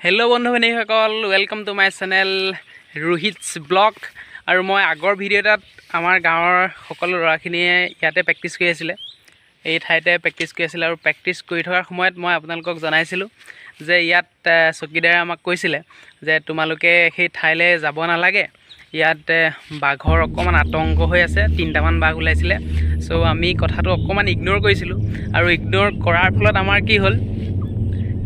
Hello' বন্ধু বান্ধৱীসকল, welcome to my channel Rohit's blog. আৰু মই আগৰ ভিডিঅ' এটাত আমাৰ গাঁৱৰ সকলো ল'ৰাখিনিয়ে ইয়াতে প্ৰেক্টিছ কৰি আছিলে, এই ঠাইতে প্ৰেক্টিছ কৰি আছিলে। আৰু প্ৰেক্টিছ কৰি থকাৰ সময়ত মই আপোনালোকক জনাইছিলোঁ যে ইয়াত চকীদাৰে আমাক কৈছিলে যে তোমালোকে সেই ঠাইলৈ যাব নালাগে, ইয়াত বাঘৰ অকণমান আতংক হৈ আছে, তিনিটামান বাঘ ওলাইছিলে। চ' আমি কথাটো অকণমান ইগন'ৰ কৰিছিলোঁ আৰু ইগন'ৰ কৰাৰ ফলত আমাৰ কি হ'ল,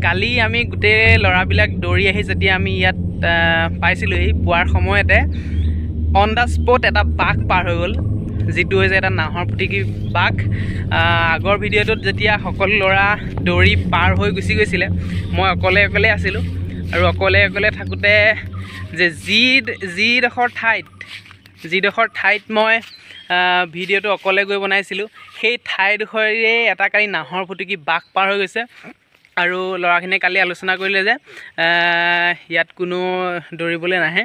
কালি আমি গোটেই ল'ৰাবিলাক দৌৰি আহি যেতিয়া আমি ইয়াত পাইছিলোঁহি পোৱাৰ সময়তে অন the spot এটা বাঘ পাৰ হৈ গ'ল, যিটো হৈছে এটা নাহৰ ফুটুকী বাঘ। আগৰ ভিডিঅ'টোত যেতিয়া সকলো ল'ৰা দৌৰি পাৰ হৈ গুচি গৈছিলে, মই অকলে অকলে আছিলোঁ। আৰু অকলে অকলে থাকোঁতে যে যিডোখৰ ঠাইত মই ভিডিঅ'টো অকলে গৈ বনাইছিলোঁ, সেই ঠাইডোখৰেই এটা কালি নাহৰ ফুটুকী বাঘ পাৰ হৈ গৈছে। আৰু ল'ৰাখিনিয়ে কালি আলোচনা কৰিলে যে ইয়াত কোনো দৌৰিবলৈ নাহে,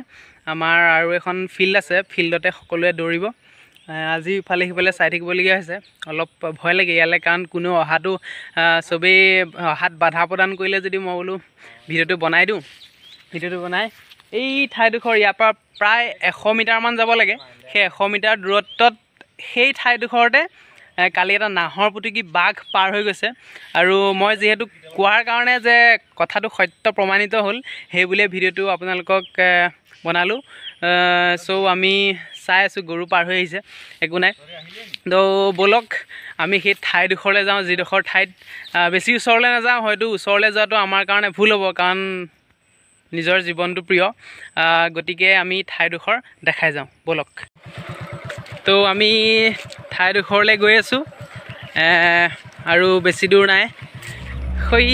আমাৰ আৰু এখন ফিল্ড আছে, ফিল্ডতে সকলোৱে দৌৰিব। আজি ইফালে সিফালে চাই থাকিবলগীয়া হৈছে, অলপ ভয় লাগে ইয়ালৈ, কাৰণ কোনো অহাটো চবেই অহাত বাধা প্ৰদান কৰিলে যদি মই বোলো ভিডিঅ'টো বনাই দিওঁ। ভিডিঅ'টো বনাই এই ঠাইডোখৰ ইয়াৰ পৰা প্ৰায় 100 মিটাৰমান যাব লাগে, সেই 100 মিটাৰ দূৰত্বত সেই ঠাইডোখৰতে কালি এটা নাহৰ ফুটুকী বাঘ পাৰ হৈ গৈছে। আৰু মই যিহেতু কোৱাৰ কাৰণে যে কথাটো সত্য প্ৰমাণিত হ'ল, সেই বুলিয়ে ভিডিঅ'টো আপোনালোকক বনালোঁ। চ' আমি চাই আছোঁ, গৰু পাৰ হৈ আহিছে, একো নাই। তো ব'লক আমি সেই ঠাইডোখৰলৈ যাওঁ, যিডোখৰ ঠাইত বেছি ওচৰলৈ নাযাওঁ, হয়তো ওচৰলৈ যোৱাটো আমাৰ কাৰণে ভুল হ'ব, কাৰণ নিজৰ জীৱনটো প্ৰিয়। গতিকে আমি ঠাইডোখৰ দেখাই যাওঁ, ব'লক। তো আমি ঠাইডোখৰলৈ গৈ আছোঁ, আৰু বেছি দূৰ নাই, সেই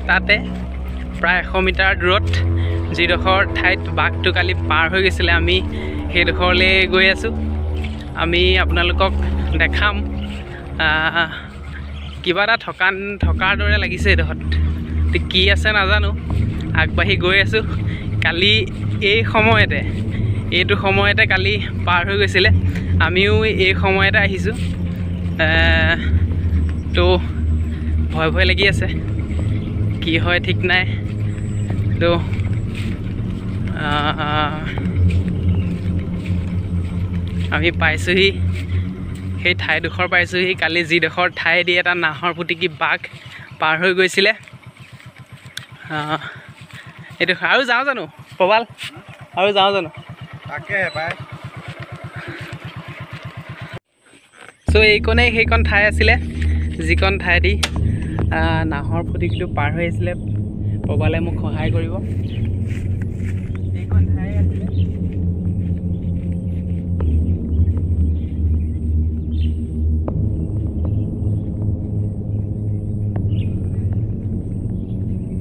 তাতে প্ৰায় 100 মিটাৰ দূৰত যিডোখৰ ঠাইত বাঘটো কালি পাৰ হৈ গৈছিলে, আমি সেইডোখৰলৈ গৈ আছোঁ। আমি আপোনালোকক দেখাম। কিবা এটা থকাৰ দৰে লাগিছে এইডোখৰত, কি আছে নাজানো, আগবাঢ়ি গৈ আছোঁ। কালি এই সময়তে, এইটো সময়তে কালি পাৰ হৈ গৈছিলে, আমিও এই সময়তে আহিছোঁ। তো ভয় ভয় লাগি আছে, কি হয় ঠিক নাই। তো আমি পাইছোঁহি, সেই ঠাইডোখৰ পাইছোঁহি, কালি যিডোখৰ ঠাইদি এটা নাহৰ ফুটুকী বাঘ পাৰ হৈ গৈছিলে। এইডোখৰ আৰু যাওঁ জানো প্ৰবাল, আৰু যাওঁ জানো? তাকেহে পাই। চ' এইকণেই সেইকণ ঠাই আছিলে, যিকণ ঠাইদি নাহৰ ফুটুকীটো পাৰ হৈ আহিছিলে। প্ৰবালে মোক সহায় কৰিব। এইকণ ঠাই আছিলে।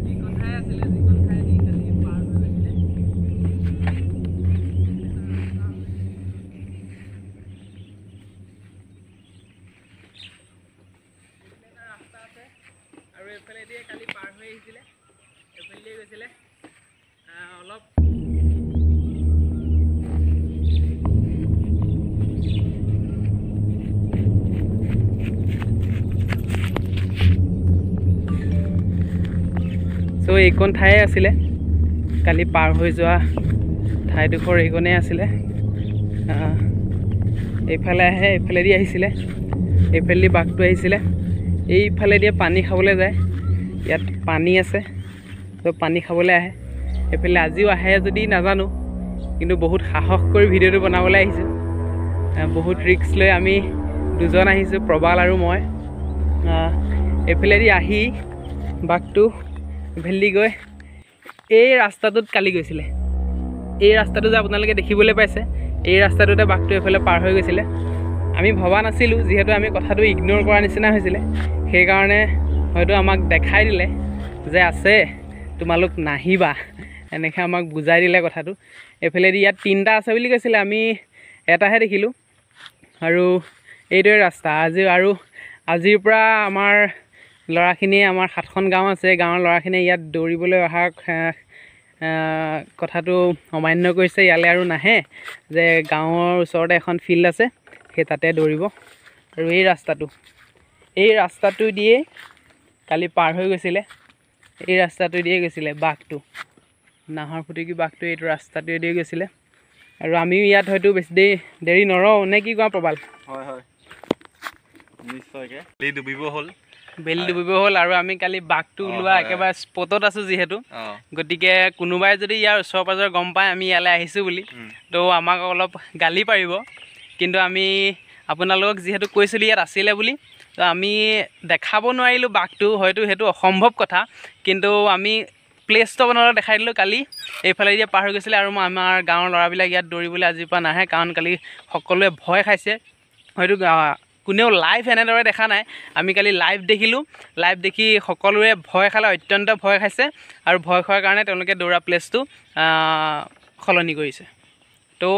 এইকণ ঠাই আছিলে যিকণ ঠাইদি কালি পাৰ হৈ গৈছিলে। ৰাস্তা আছে আৰু এইফালেদিয়ে কালি পাৰ হৈ আহিছিলে, এইফালেদিয়ে গৈছিলে। অলপ চ' এইকণ ঠাই আছিলে কালি পাৰ হৈ যোৱা ঠাইডোখৰ, এইকণেই আছিলে। এইফালে আহে, এইফালেদি আহিছিলে, এইফালেদি বাঘটো আহিছিলে। এইফালেদি পানী খাবলৈ যায়, ইয়াত পানী আছে, তো পানী খাবলৈ আহে এইফালে। আজিও আহে যদি নাজানো, কিন্তু বহুত সাহস কৰি ভিডিঅ'টো বনাবলৈ আহিছোঁ। বহুত ৰিস্ক লৈ আমি দুজন আহিছোঁ, প্ৰবাল আৰু মই। এইফালেদি আহি বাঘটো এইফালেদি গৈ এই ৰাস্তাটোত কালি গৈছিলে। এই ৰাস্তাটো যে আপোনালোকে দেখিবলৈ পাইছে, এই ৰাস্তাটোতে বাঘটো এইফালে পাৰ হৈ গৈছিলে। আমি ভবা নাছিলোঁ, যিহেতু আমি কথাটো ইগন'ৰ কৰা নিচিনা হৈছিলে, সেইকাৰণে হয়তো আমাক দেখাই দিলে যে আছে, তোমালোক নাহিবা, এনেকৈ আমাক বুজাই দিলে কথাটো। এইফালেদি ইয়াত তিনিটা আছে বুলি কৈছিলে, আমি এটাহে দেখিলোঁ। আৰু এইটোৱে ৰাস্তা আজি। আৰু আজিৰ পৰা আমাৰ ল'ৰাখিনিয়ে, আমাৰ 7খন গাঁও আছে, গাঁৱৰ ল'ৰাখিনিয়ে ইয়াত দৌৰিবলৈ অহা কথাটো অমান্য কৰিছে, ইয়ালৈ আৰু নাহে, যে গাঁৱৰ ওচৰতে এখন ফিল্ড আছে, সেই তাতে দৌৰিব। আৰু এই ৰাস্তাটো দিয়ে কালি পাৰ হৈ গৈছিলে, এই ৰাস্তাটো দিয়ে গৈছিলে বাঘটো। নাহৰ ফুটুকী বাঘটো এইটো ৰাস্তাটোৱেদি গৈছিলে। আৰু আমিও ইয়াত হয়তো বেছি দেৰি নৰওঁ নে কি কোৱা প্ৰবাল? হয় হয়, নিশ্চয়কৈ। বেলি ডুবিব হ'ল, বেলি ডুবিব হ'ল আৰু আমি কালি বাঘটো ওলোৱা একেবাৰে স্পটত আছোঁ যিহেতু, গতিকে কোনোবাই যদি ইয়াৰ ওচৰ পাজৰ গম পায় আমি ইয়ালৈ আহিছোঁ বুলি, তো আমাক অলপ গালি পাৰিব। কিন্তু আমি আপোনালোকক যিহেতু কৈছিলোঁ ইয়াত আছিলে বুলি, তো আমি দেখাব নোৱাৰিলোঁ বাঘটো, হয়তো সেইটো অসম্ভৱ কথা, কিন্তু আমি প্লেচটো আপোনালোকক দেখাই দিলোঁ। কালি এইফালে এতিয়া পাৰ হৈ গৈছিলে আৰু মই আমাৰ গাঁৱৰ ল'ৰাবিলাক ইয়াত দৌৰিবলৈ আজিৰ পৰা নাহে, কাৰণ কালি সকলোৱে ভয় খাইছে। হয়তো কোনেও লাইভ এনেদৰে দেখা নাই, আমি কালি লাইভ দেখিলোঁ। লাইভ দেখি সকলোৱে ভয় খালে, অত্যন্ত ভয় খাইছে আৰু ভয় খোৱাৰ কাৰণে তেওঁলোকে দৌৰা প্লেচটো সলনি কৰিছে। তো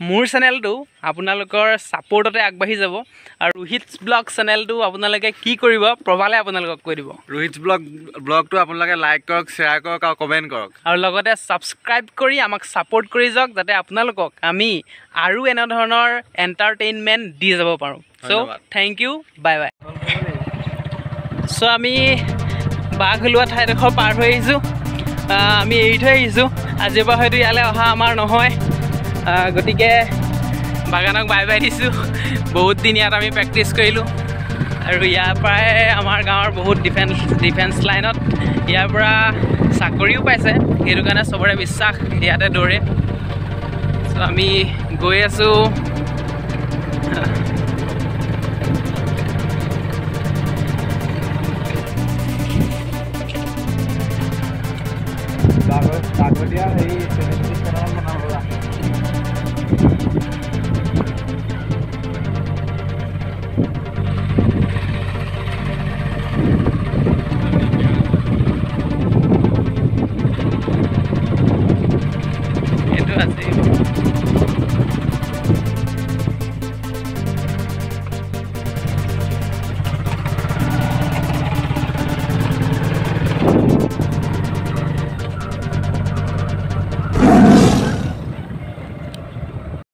মোৰ চেনেলটো আপোনালোকৰ ছাপোৰ্টতে আগবাঢ়ি যাব। আৰু ৰোহিত ব্লগ চেনেলটো আপোনালোকে কি কৰিব প্ৰবালে আপোনালোকক কৈ দিব। ৰোহিত ব্লগটো আপোনালোকে লাইক কৰক, শ্বেয়াৰ কৰক আৰু কমেণ্ট কৰক, আৰু লগতে ছাবস্ক্ৰাইব কৰি আমাক ছাপোৰ্ট কৰি যাওক, যাতে আপোনালোকক আমি আৰু এনেধৰণৰ এণ্টাৰটেইনমেণ্ট দি যাব পাৰোঁ। So thank you, bye bye. So আমি বাঘ ওলোৱা ঠাইডোখৰ পাৰ হৈ আহিছোঁ, আমি এৰি থৈ আহিছোঁ। আজিৰ পৰা হয়তো ইয়ালৈ অহা আমাৰ নহয়, গতিকে বাগানক বাই বাই দিছোঁ। বহুত দিন ইয়াত আমি প্ৰেক্টিছ কৰিলোঁ আৰু ইয়াৰ পৰাই আমাৰ গাঁৱৰ বহুত ডিফেন্স লাইনত ইয়াৰ পৰা চাকৰিও পাইছে, সেইটো কাৰণে চবৰে বিশ্বাস ইয়াতে দৌৰে। চ' আমি গৈ আছোঁ। বাগলীয়া হেৰি 76 বনাব।